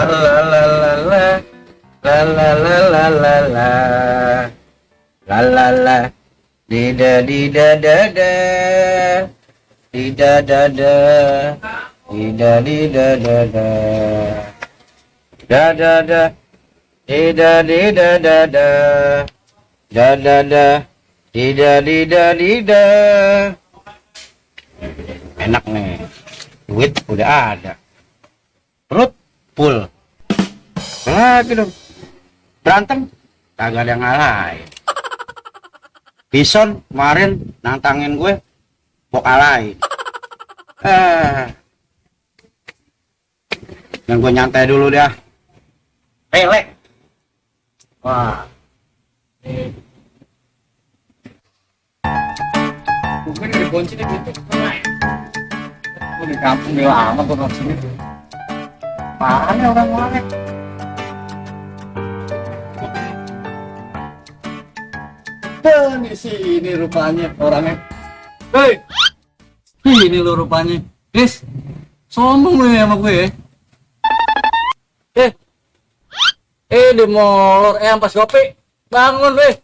la la la la la la la la la dida dida dada dida dada dida dida dada dada dada dida dida dada dada dada dida dida dida. Enak nih, duit udah ada, perut full. Lagi dong berantem kagak ada yang ngalahin. Bison kemarin nantangin gue mau kalahin. Dan gue nyantai dulu dah. Pelek. Wah. Mungkin di kunci nih gitu. Gue di kampung di lama gue nggak sini. Mana orang-orang? Di sini rupanya orangnya. Hei, ini lo rupanya. Guys, sombong lo ya sama gue ya. Di molor ampas kopi. Bangun weh.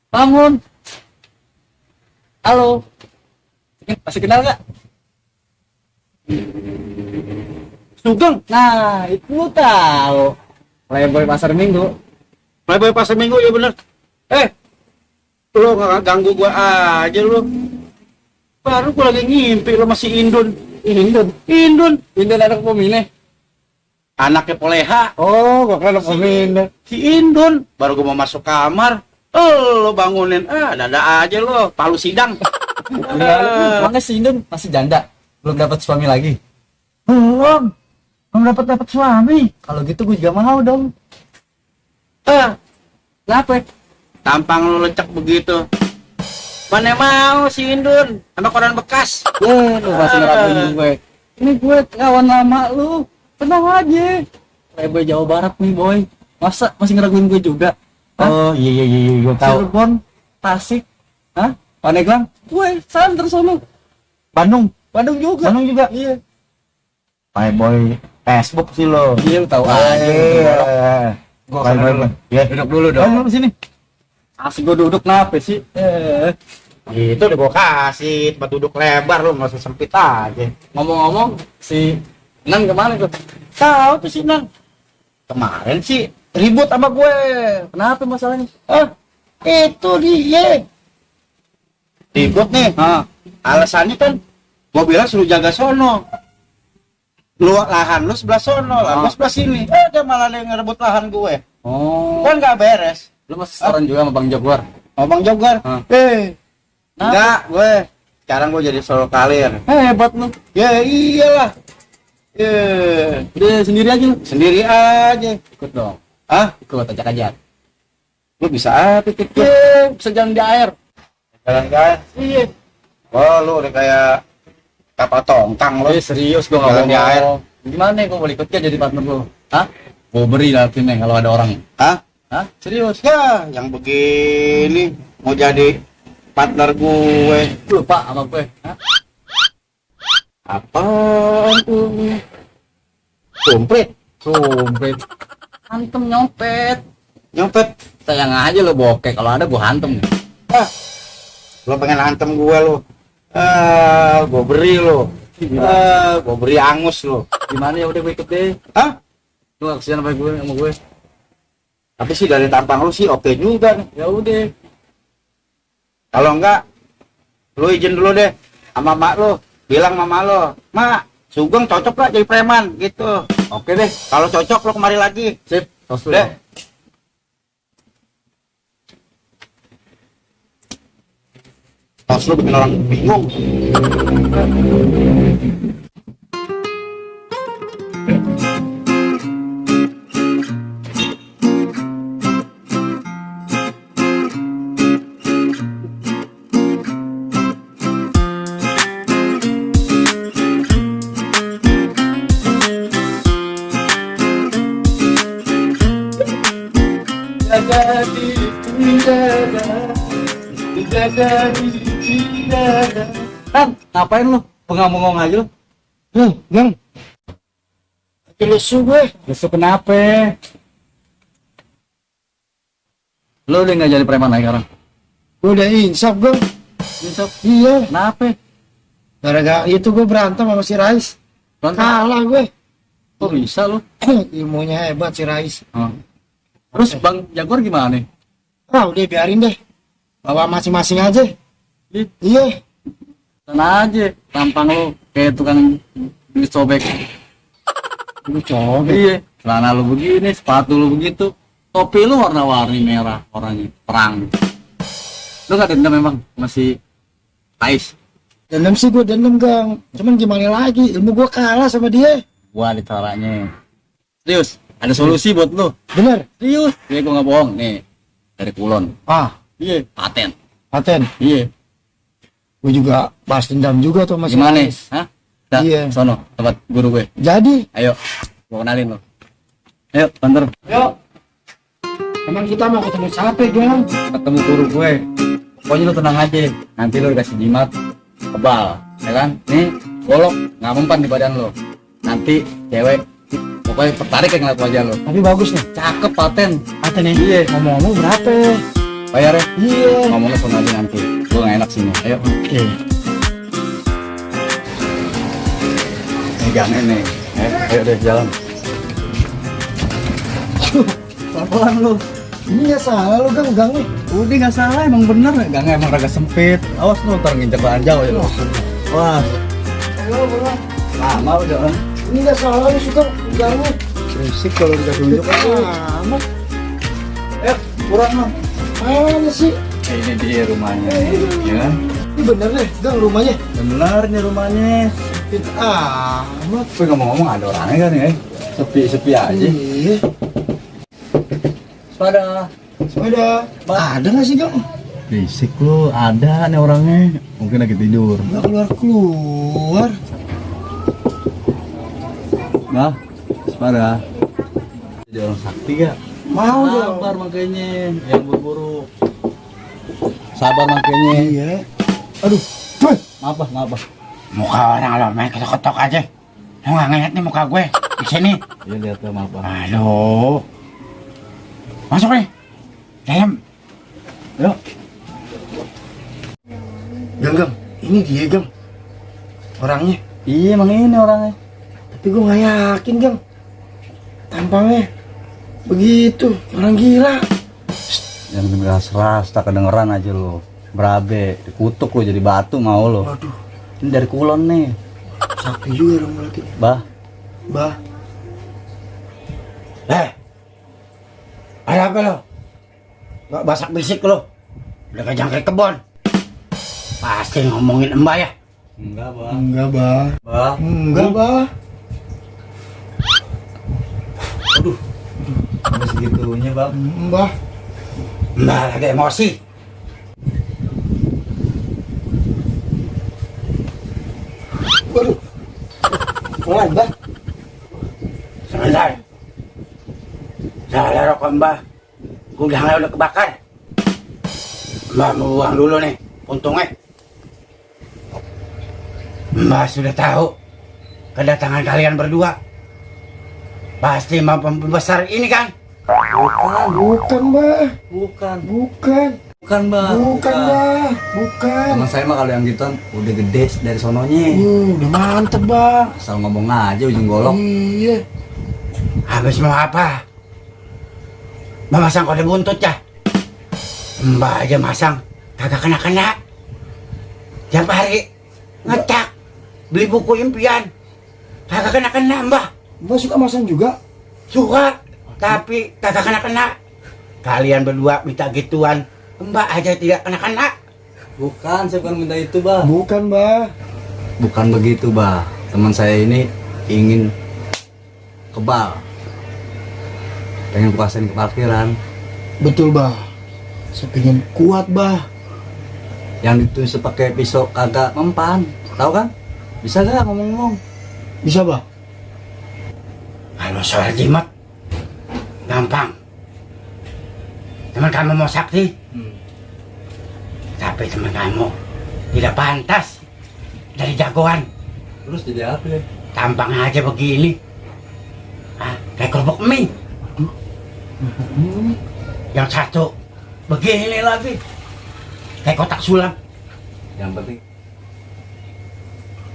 Bangun. Halo. Masih kenal gak? Sugeng. Nah, itu lo tahu. Playboy pasar minggu. Playboy pasar minggu ya bener. Lo gak ganggu gua aja lo. Baru gua lagi ngimpi lo masih Indun. Indun anak pemine. Anaknya Poleha. Oh, gua kan anak pemine. Si Indun. Baru gua mau masuk kamar. Lo bangunin. Dada aja lo. Palu sidang. Makanya si Indun masih janda. Belum dapat suami lagi. Belum dapat suami. Kalau gitu gue juga mau dong. Kenapa? Tampang lu lecek begitu. Mana mau si Indun sama koran bekas. Lu masih ngeraguin gue. Ini gue kawan lama lu. Tenang aja. Playboy Jawa Barat nih boy. Masa masih ngeraguin gue juga? Oh iya gue tahu. Cirebon, Tasik, Pandeglang. Gue santer sono. Bandung juga. Iya. Playboy Facebook sih lo. Iya lu tahu aja. Gua Ya, duduk dulu dong. Duduk sini. Asik gue duduk kenapa sih? Itu udah gua kasih tempat duduk lebar lo, nggak usah sempit aja. Ngomong-ngomong, si Nan kemana tuh? Tahu tuh si Nan. Kemarin sih ribut sama gue. Kenapa masalahnya? Itu dia. Ribut nih. Alasannya kan gua bilang suruh jaga sono. Lahan lu sebelah sono, lahan lu sebelah sini. Dia malah yang ngerebut lahan gue. Oh. Kan nggak beres. Lu masih setoran juga sama Bang Jaguar? Bang Jogar. Enggak, gue. Sekarang gue jadi solo kalir. Hebat lu. Ya iyalah. Udah sendiri aja lu. Sendiri aja. Ikut dong. Ikut ajak-ajak. Lu bisa apa ikut? Bisa jalan di air. Jalan kan? Iya. Oh, lu udah kayak kapal tongkang lu. Serius gua Jalan enggak di air. Gimana ya gua boleh ikut jadi partner lu? Gua beri nih kalau ada orang. Serius? Ya, yang begini mau jadi partner gue. Lupa sama gue. Apaan tuh? Sumprit. Hantem nyopet. Sayang aja lo bokeh, kalau ada gua hantem. Lo pengen hantem gue lo. Gue beri lo. Gue beri angus lo. Gimana ya udah gue ikut deh. Lu gak kesian sama gue. Tapi sih dari tampang lu sih oke juga nih. Ya udah. Kalau enggak, lu izin dulu deh sama mak lu. Bilang mama lo, Mak, Sugeng cocok gak jadi preman gitu. Oke deh. Kalau cocok lo kemari lagi. Sip. Tos dulu. Deh. Tos lu bikin orang bingung. Kan, ngapain lu? Bengong-bengong aja lu. Gang. Lesu gue. Besok kenapa? Lo udah nggak jadi preman lagi sekarang? Gue udah insaf gue. Besok Iya. kenapa? Gara-gara itu gue berantem sama si Rais. Berantem? Kalah gue. Kok bisa lo? Ilmunya hebat si Rais. Oh. Terus Bang Jaguar gimana nih? Ah udah biarin deh. Bawa masing-masing aja. Ih, Iya. sana aja. Tampang lo kayak tukang duit sobek. Lu coba. Iya. Celana lo begini, sepatu lo begitu. Topi lo warna-warni merah, orangnya perang. Lo gak dendam memang masih Rais? Dendam sih gue dendam Gang. Cuman gimana lagi? Ilmu gue kalah sama dia. Wah ditaranya. Serius, ada solusi buat lo. Bener. Serius. Iya gue gak bohong. Nih, dari Kulon. Ah, Iya. Paten. paten. Iya. Gue juga balas dendam juga tuh sama si Gimana? Rais. Hah? Dah, Iya. sono, tempat guru gue. Jadi, Ayo, gue kenalin lo. Ayo, banter. yuk. Emang kita mau ketemu siapa, Gang? Ketemu guru gue. Pokoknya lo tenang aja. Nanti lo dikasih jimat kebal, ya kan? Nih, golok nggak mempan di badan lo. Nanti cewek pokoknya tertarik yang ngeliat wajah lo. Tapi bagus nih. Cakep paten. Paten nih. Iya. Ngomong-ngomong berapa? Bayar ya? Iya. Ngomongnya sono aja nanti. Gue nggak enak sini. Ayo. Oke. Megang ini. Ayo deh jalan. Pelan-pelan lu. Ini nggak salah lo Gang nih. Udah nggak salah, emang bener. Gangnya emang agak sempit. Awas lu ntar nginjek bahan jauh ya lu. Wah, Ayo, bro. lama udah. Ini nggak salah lo suka gangnya. Berisik kalau udah tunjuk aja. Amat. Kurang lo. Mana sih? Ini dia rumahnya, ya kan? Ini bener deh, Gang rumahnya. Bener nih rumahnya. Sempit amat. Tapi ngomong-ngomong ada orangnya kan ya? Sepi-sepi aja. Iya. Pada Sepeda. Ada nggak sih Gang? berisik lu, ada nih orangnya. Mungkin lagi tidur. Nggak keluar. Nah, pada jadi orang sakti gak? Mau dong. Sabar makanya, yang buru-buru. Sabar makanya. Iya. Aduh. Cuy. Maaf. Muka orang lo main ketok-ketok aja. Lo nggak ngeliat nih muka gue di sini. Iya lihat tuh maaf. Aduh. Masuk nih. Dalam. Yuk. Gang. Ini dia Gang. Orangnya. Iya emang ini orangnya. Tapi gue nggak yakin Gang. Tampangnya begitu. Orang gila. Yang keras-keras, tak kedengeran aja lo. Berabe, dikutuk lo jadi batu mau lo. Waduh. Ini dari Kulon nih. Sakti juga dong berarti. Bah, Ada apa lo? Gak basak bisik lo? Udah kejang ke kebon. Pasti ngomongin Mbak ya? enggak, Bah. Enggak, Bah. Bah. Enggak, Bah. Aduh. Sampai segitunya, Bang. Mbah. Mbah lagi emosi. Waduh. Mulai, Mbah. Sebentar. Saya rokok Mbah. Gudangnya udah kebakar. Mbah mau buang dulu nih untungnya. Mbah sudah tahu kedatangan kalian berdua. Pasti mau pembesar ini kan? Bukan, Mbah. Bukan, Bukan, Mbak. Mbah. Bukan. Teman saya mah kalau yang gitu udah gede dari sononya. Udah mantep, Bang. Asal ngomong aja ujung golok. Iya. Habis mau apa? Memasang kode buntut ya? Mbak aja masang, kagak kena-kena. Tiap hari ngecak, beli buku impian, kagak kena-kena Mbak. Mbak suka masang juga? Suka, tapi kagak kena-kena. Kalian berdua minta gituan, Mbak aja tidak kena-kena. Bukan, saya bukan minta itu, Bah. Bukan, Mbak. Bukan begitu, Bah. Teman saya ini ingin kebal. Pengen puasin ke parkiran. Betul, Bah. Saya pengen kuat, Bah. Yang ditusuk pakai pisau kagak mempan. Tahu kan? Bisa gak ngomong-ngomong? Bisa, Bah? Kalau soal jimat, gampang. Teman kamu mau sakti, tapi teman kamu tidak pantas dari jagoan. Terus jadi apa ya? Tampang aja begini. kerupuk mie. Yang satu begini lagi, kayak kotak sulam. Yang penting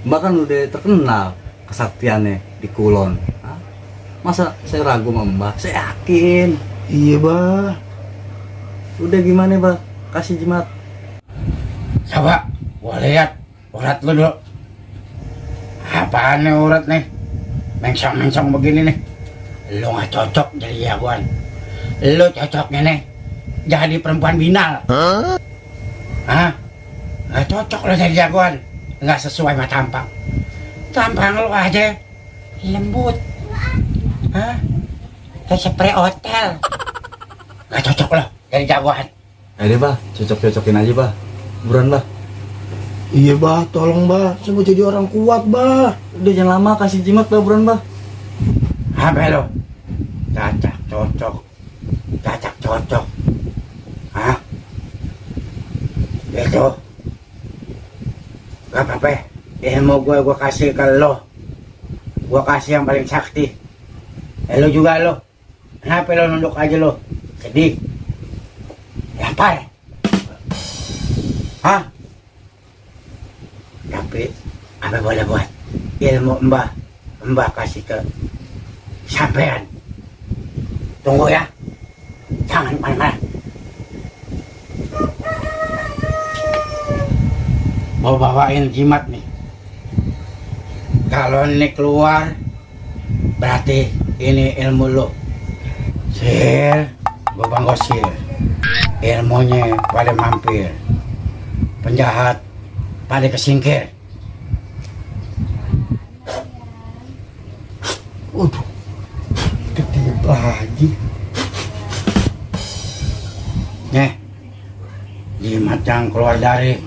Mbak kan udah terkenal kesaktiannya di Kulon. Hah? Masa saya ragu sama Mbak? Saya yakin. Iya, Bah. Udah gimana, Mbak? Kasih jimat. Coba, gua lihat urat lu dulu. Apaan nih urat nih? Mengsong-mengsong begini nih. Lu nggak cocok jadi jagoan. Lu cocoknya nih jadi perempuan binal. Hah? Nggak cocok lu jadi jagoan. Nggak sesuai sama tampang. Tampang lu aja lembut. Hah? Kayak spray hotel. Nggak cocok lo jadi jagoan. Ayo deh, Bah. Cocok-cocokin aja, Bah. Buruan, Bah. Iya bah, tolong bah, saya mau jadi orang kuat bah. Udah jangan lama kasih jimat, Bah. Buruan, Bah. Apa lo? Cacak cocok. Cacak cocok. Hah? Itu. Gak apa-apa. Ilmu gue kasih ke lo. Gue kasih yang paling sakti. Lo juga lo. Kenapa lo nunduk aja lo? Sedih. Lapar. Hah? Tapi apa boleh buat? Ilmu mbah kasih ke sampean. Tunggu ya. Jangan mana-mana. Mau bawain jimat nih. Kalau ini keluar, berarti ini ilmu lo. Sihir, gue bangga sihir. Ilmunya pada mampir. Penjahat pada kesingkir. Waduh, ketiup lagi. Nih, jimat yang keluar dari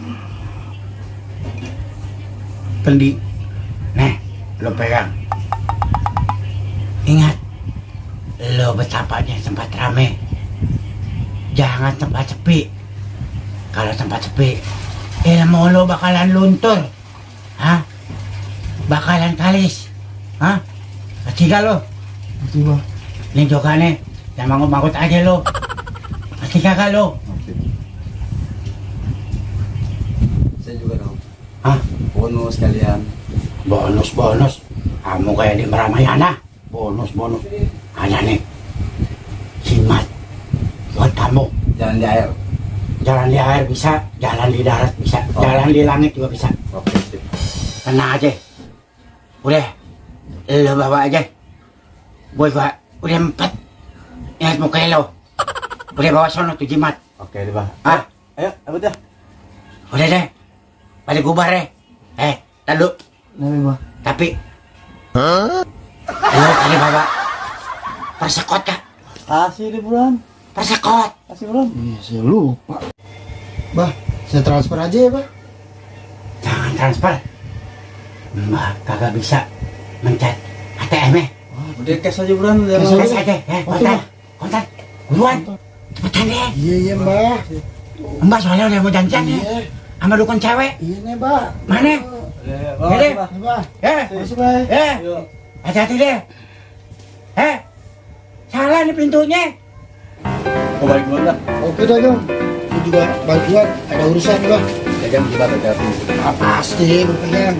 kendi. Nih, lo pegang. Ingat, lo betapanya tempat rame. Jangan tempat sepi. Kalau tempat sepi, ilmu lo bakalan luntur. Hah? Bakalan kalis. Hah? Ketiga lo. Itu bah. Ini juga nih, jangan mangut-mangut aja lo. Ketiga kan lo. Saya juga dong. Hah? Bonus kalian. Bonus. Kamu kayak di Ramayana. Bonus. Ada nih. Jimat. Buat kamu. Jangan di air. Jalan di air bisa, jalan di darat bisa, jalan di langit juga bisa. Oke, sip. Tenang aja. Udah. Lo bawa aja. Gue juga udah 4. Ingat muka lo. Udah bawa sono tuh jimat. Oke deh, Bah. Ah, Ayo, apa dah? udah deh. Pada gubar ya. Lalu. Kenapa bah? Tapi lo tadi bawa persekot kak. Kasih deh, buruan. Persekot. Kasih, buruan. Iya, saya lupa. Bah, saya transfer aja ya bah. Jangan transfer. Mbak kagak bisa mencet ATM -nya. Udah cash aja, buruan. Cash aja. Kontan. Buruan. Cepetan deh. Iya mbah. Mbak soalnya udah mau janjian ya. Iya, Sama dukun cewek. iya nih bah. Mana? Oke, deh. Bah. Iya bah. Eh, Makasih bah. Yuk. hati-hati deh. Salah nih pintunya. Oh, balik duluan dah. Oke dah dong. Aku juga bantuan, ada urusan bah. Jaga jimat hati-hati. Ah, pasti berpegang.